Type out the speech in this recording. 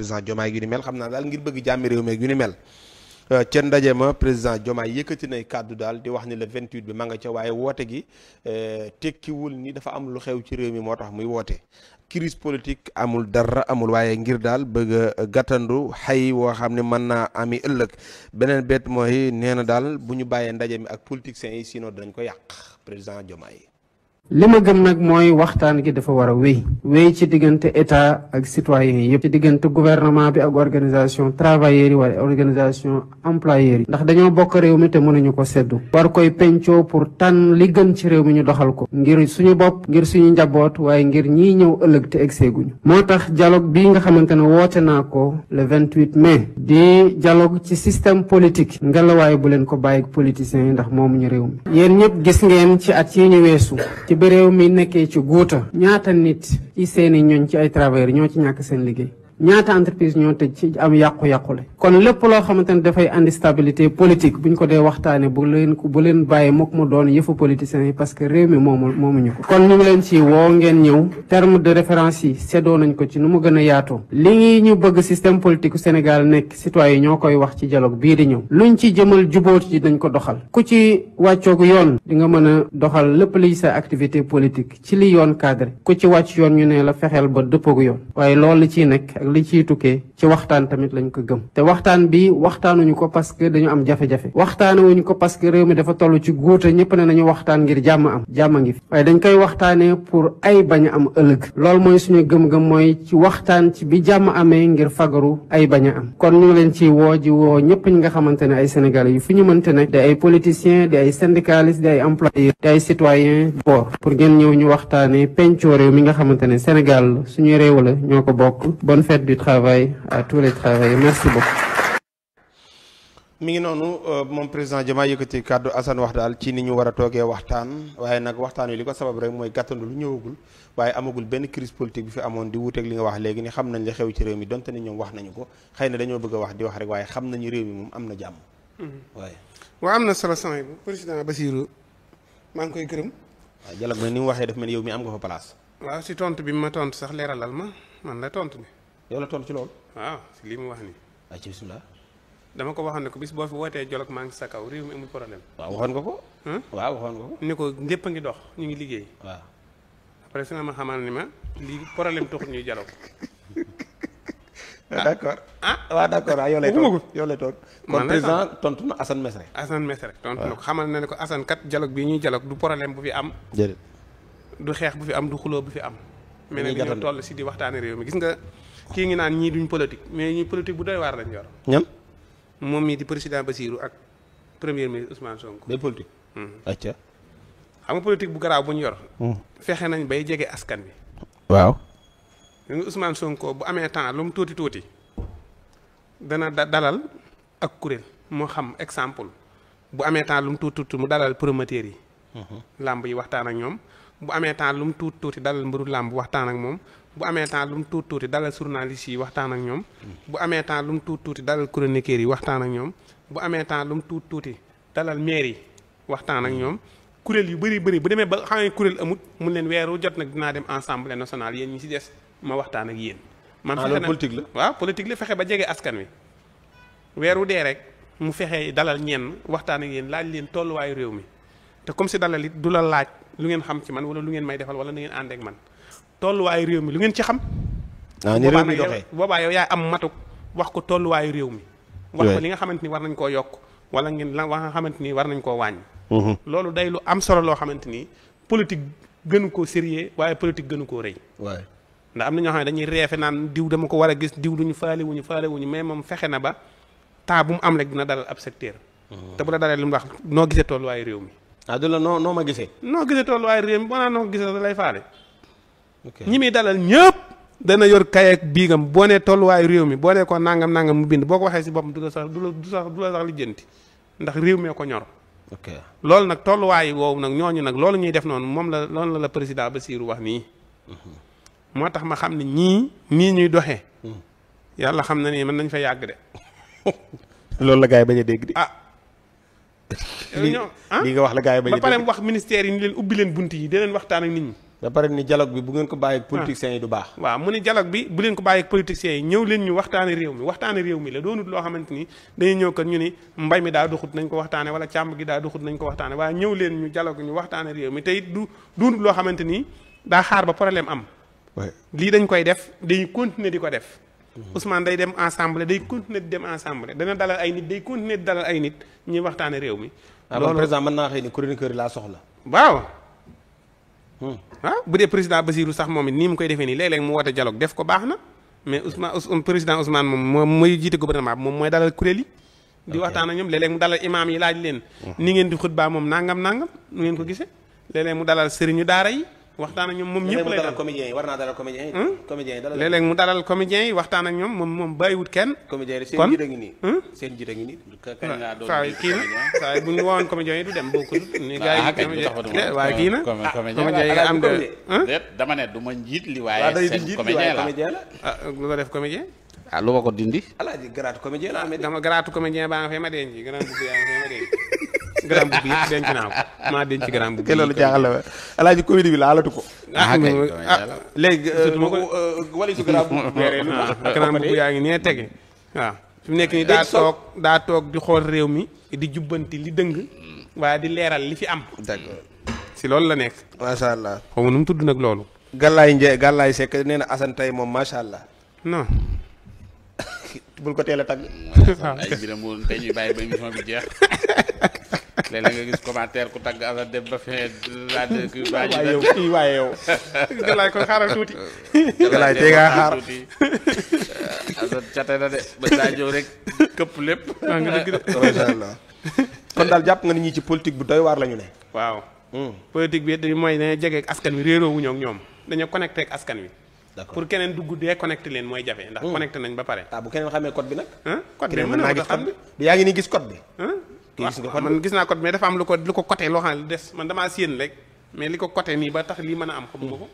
président Diomaye yu ni mel xam naa daal ngir bëgg jàmmi réew mi yu ni mel ca ndaje ma président Diomaye yëkkati nay kàddu daal di wax ni le 28 bi ma nga ca waaye woote gi tekkiwul ni dafa am lu xew ci réew mi moo tax muy woote crise politique amul dara amul waaye ngir daal bëgg a gàttandu xay woo xam ne mën naa ami ëllëg beneen bet mooy nee na daal bu ñu bàyyee ndaje mi ak politiciens yi sinon dinañ ko yàq président Diomaye. li ma gëm nag mooy waxtaan gi dafa war a wéy ci diggante état ak citoyen yi yëpp ci diggante gouvernement bi ak organisation travailleurs yi wala organisation employeurs yi ndax dañoo bokk réew mi te mënuñu ko seddu war koy pencoo pour tànn li gën ci réew mi ñu doxal ko ngir suñu bopp ngir suñu njaboot waaye ngir ñiy ñëw ëllëg te egseeguñu moo tax dialogue bii nga xamante ne woote naa ko le 28 mai di dialogue ci système politique ngelawaay bu leen ko bàyyi politiciens yi ndax moomuñu réew mi yéen ñëpp gis ngeen ci at yi ñu weesu bi réew mi nekkee ci guuta ñaata nit ci seeni ñooñ ci ay travailleurs ñoo ci ñàkk seen liggéey ñaata entreprise ñoo tëj ci am yàqu-yàqule kon lépp loo xamante ne dafay andi stabilité politique buñ ko dee waxtaane bu leen bàyyi mukk mu doon yëfu politiciens yi parce que réew mi moomuñu ko kon ñu ngi leen ci woo ngeen ñëw terme de référence yi seddoo nañ ko ci nu mu gën a yaatoo li ñu bëgg système politique Sénégal nekk citoyen yi ñoo koy wax ci dialogue bii di ñëw luñ ci jëmal jubóot ci dañ ko doxal ku ci wàccoogu yoon di nga mën a doxal lépp liy sa activité politique ci li yoon cadre ku ci wàcc yoon ñu ne la fexeel ba dëppoogu yoon waaye loolu ci nekk li ciy tukkee ci waxtaan tamit lañ ko gëm te waxtaan bi waxtaanuñu ko parce que dañu am jafe-jafe waxtaanuñu ko parce que réew mi dafa toll ci guuta ñëpp ne nañu waxtaan ngir jàmm ngi fi waaye dañ koy waxtaanee pour ay bañ a am ëllëg loolu mooy suñu gëm-gëm mooy ci waxtaan ci bi jàmm amee ngir fagaru ay bañ a am kon ñu ngi leen ci woo ñëpp ñi nga xamante ne ay sénégalais yu fu ñu mënte nekk di ay politiciens di ay syndicalistes di ay employeurs di ay citoyens pour ngeen ñëw ñu waxtaanee pencoo réew mi nga xamante ne Sénégal suñu réew la ñoo ko bokk bonne fête du travail à tous les travailleurs merci beaucoup. mi ngi noonu moom président Diomaye yëkkati kàddu Assane wax daal ci ni ñu war a toogee waxtaan waaye nag waxtaan wi li ko sabab rek mooy gàttandu lu ñëwagul waaye amagul benn crise politique bi fi amoon di wuuteeg li nga wax léegi ni xam nañ li xew ci réew mi donte ni ñoom wax nañu ko xëy na dañoo bëgg a wax di wax rek waaye xam nañu réew mi moom am na jàmm. waaye. waaw am na solo sama président Bassirou maa ngi koy gërëm. waaw dialogue bi ni mu waxee daf mel ni yow mi am nga fa place. waaw si tontu bi ma tontu sax leeralal ma man la tontu ni yow la tontu ci loolu. waaw si lii mu wax nii. waaw ci bisimilah. dama ko waxoon ne ko bis boo fi wootee dialogue maa ngi sa kaw réew mi amul problème. waaw waxoon nga ko. waaw waxoon nga ko. ni ko ñëpp a ngi dox ñu ngi liggéey. waaw. après su nga ma xamal ni ma lii problème taxul ñuy dialogue. d'accord waaw d'accord waaw yow lay toog kon président tontu na Assane Mesre. Assane Mesre tontu na ko xamal na ne ko Assane kat dialogue bii ñuy dialogue du problème bu fi am. jërëjëf. du xeex bu fi am du xuloo bu fi am. mais nag dañoo toll si di waxtaane réew mi gis nga kii ngi naan ñii duñ politique mais ñii politique bu doy waar lañ yor. ñam. moom mii di président Bassirou ak premier ministre Ousmane Sonko. day politique. acca. xam nga politique bu garaaw bu ñu yor. fexe nañ bay jege askan wi. waaw. gis nga Ousmane Sonko bu amee temps lu mu tuuti dana dalal ak kuréel moo xam exemple bu amee temps lu mu tuuti mu dalal promoteurs yi. làmb yi waxtaan ak ñoom. bu amee temps lu mu tuuti dalal mbëru làmb waxtaan ak moom bu amee temps lu mu tuuti dalal journalistes yi waxtaan ak ñoom bu amee temps lu mu tuuti dalal chroniqueurs yi waxtaan ak ñoom bu amee temps lu mu tuuti dalal maire yi waxtaan ak ñoom kuréel yu bëri bu demee ba xam ne kuréel amut mun leen weeru jot nag dinaa dem Assemblée nationale yéen ñi ci des ma waxtaan ak yéen. man fexe na politique la. waaw politique la fexe ba jege askan wi weeru dee rek mu fexe dalal ñenn waxtaan ak yéen laaj leen tolluwaayu réew mi te comme si dalal it du la laaj. lu ngeen xam ci man wala lu ngeen may defal wala nu ngeen ànd ak man tolluwaayu réew mi lu ngeen ci xam. ni réew mi doxee boobaa yow yaay am matuk wax ko tolluwaayu réew mi. wax ko li nga xamante ni war nañ koo yokk wala ngeen la wax nga xamante ni war nañ koo wàññi. loolu day lu am solo loo xamante ni politique gënu koo sérieux waaye politique gënu koo rëy. waay ndax am na ñoo xam ne dañuy reefe naan diw dama ko war a gis diw duñu faale wuñu mais moom fexe na ba temps bu mu am rek dina dalal ab secteur. te bu la dalee lu mu wax noo gisee tolluwaayu réew mi. du la noo ma gisee. noo gisee tolluwaay réew mi boo naan noo gisee da lay faale. ñi muy dalal ñëpp dana yor kay ak biigam boo nee tolluwaayu réew mi boo nee ko nangam mu bind boo ko waxee si boppam du la sax lijjanti ndax réew mee ko ñor. ok loolu nag tolluwaay woowu nag ñooñu nag loolu ñuy def noonu moom la loolu la président Bassirou wax nii. moo tax ma xam ne nii ñuy doxee. yàlla xam na ni mën nañ fa yàgg de. loolu la gars yi bañ a dégg di. lii nga wax la gars yi bañ a dégg ba pare wax ministère yi ni leen ubbi leen bunt yi di leen waxtaan ak nit ñi. ba pare ni dialogue bi bu ngeen ko bàyyi ak politiciens yi du baax. waaw mu ni dialogue bi bu leen ko bàyyi ak politiciens yi ñëw leen ñu waxtaane réew mi la doonut loo xamante ni dañuy ñëw kat ñu ni mbay mi daa doxut nañ ko waxtaane wala càmb gi daa doxut nañ ko waxtaane waaye ñëw leen ñu dialogue ñu waxtaane réew mi te it doonut loo xamante ni daa xaar ba problème am. lii dañ koy def dañuy continuer di ko def. Ousmane day dem ensemble day continuer di dem ensemble dana dalal ay nit day continuer di dalal ay nit ñuy waxtaane réew mi. loolu président mën naa xëy ni chroniqueur yi laa soxla. waaw. bu dee président Basirou sax moom it nii mu koy defee nii léeg-léeg mu woote dialogue def ko baax na mais président Ousmane moom mooy jiite gouvernement bi moom mooy dalal kuréel yi. di waxtaan ak ñoom léeg-léeg mu dalal imaam yi laaj leen. ni ngeen di xutbaa moom nangam nu ngeen ko gisee léeg-léeg mu dalal sëriñu daara yi. waxtaan ak ñoom moom ñëpp lay dalal comédiens yi war naa dalal comédiens yi. comédiens yi dalal léeg-léeg mu dalal comédiens yi waxtaan ak ñoom moom bàyyiwut kenn. comédiens yi seen jiite ngi nii. seen jiite ngi nii. saa yi kii na saa yi bu ñu wowoon comédiens yi du dem bokkul. ni gars yi waaye kii na. comédiens yi am de. dama ne du ma njiit li waaye seen comédien la. lu ko def comédien. lu ma ko dindi. alaaji garaatu comédien la amee. dama garaatu comédien baa nga fee ma denc garaatu bu yaa nga fee ma denc. grand boubou yëpp denc naa ko maa denc grand boubou. loolu jaaxal la wa alaaji comédie bi laalatu ko. léegi wali su grand boubou. grand boubou yaa ngi nee tege. waaw fi mu nekk nii daa toog di xool réew mi di jubbanti li dëng. waaye di leeral li fi am. d'accord si loolu la nekk. macha allah. xaw ma nu mu tudd nag loolu. Galaye Seck nee na Assane tey moom macha allah. non. bul ko teel a tagg. ay biram woon tey ñuy bàyyi ba émission bi jeex. léeg-léeg nga gis commentaire ku tagg Assane dem ba fee laa dëkk. waaye yow. Galaye kon xaaral tuuti. Galaye tey ngaa xaar. Assane cate na de ba daa ñëw rek këpp lépp. macha allah. kon daal jàpp nga ni ñi ci politique bu doy waar la ñu ne. waaw. politique bi mooy dañoo jege ak askan wi réeroo wuñu ak ñoom dañoo connecté ak askan wi. d'accord pour keneen dugg dee connecté leen mooy jafe. ndax connecté nañ ba pare. bu keneen xamee code bi nag. code bi mën naa gis code bi yaa ngi nii gis code bi. man gis naa code mais dafa am lu ko côté loo xam ne lu des man damaa séen rek mais li ko côté nii ba tax lii mën a am xamuma ko.